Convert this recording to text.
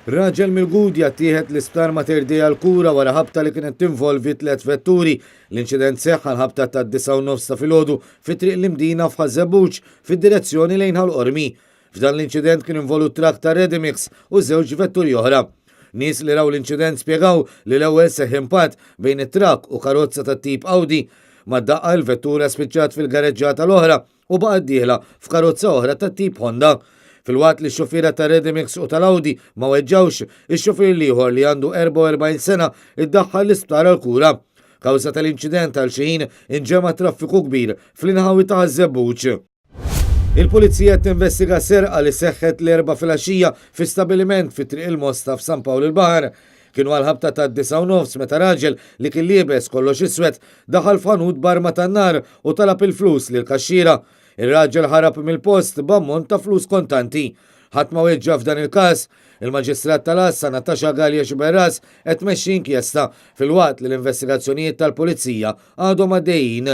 Raġel mill-Gudja ttieħed l-Isptar Mater Dei għall-kura wara ħabta li kienet tinvolvi tlett vetturi. L-inċident seħħ għall-ħabta tad-disgħa u nofs ta' filgħodu fi Triq l-Imdina f'Ħaż-Żebbuġ fid-direzzjoni lejn Ħal Qormi. F'dan l-inċident kien involut trakk ta' Readymix u żewġ vetturi oħra. Nies li raw l-inċident spjegaw li l-ewwel seħħ impatt bejn it-trakk u karozza tat-tip Audi. Mad-daqqa l-vettura spiċċat fil-gareġġata l-oħra u baqgħet dieħla f'karozza oħra tat-tip Honda. Filwaqt li x-xufiera ta' Redimix u tal-Audi ma weġġgħux, ix-xufier l-ieħor li għandu 44 sena iddaħħal l-isptar għall-kura. Kawża tal-inċident għal xi ħin inġema' traffiku kbir fl-inħawi ta' Ħaż-Żebbuġ. Il-Pulizija qed tinvestiga serqa li seħħet l-Erbgħa filgħaxija fi stabiliment fi Triq il-Mosta f'San Pawl il-Baħar. Kienu għall-ħabta tad-disgħa u nofs meta raġel li kien liebes kollox iswed daħal f'ħanut b'arma tan-nar u talab il-flus lill-kaxxiera. Ir-raġel ħarab mill-post b'ammont ta' flus kontanti. Ħadd ma weġġa' f'dan il-każ. Il-Maġistrat tal-Għassa Natasha Galea Sciberras qed tmexxi inkjesta filwaqt li l-investigazzjonijiet tal-Pulizija għadhom għaddejjin.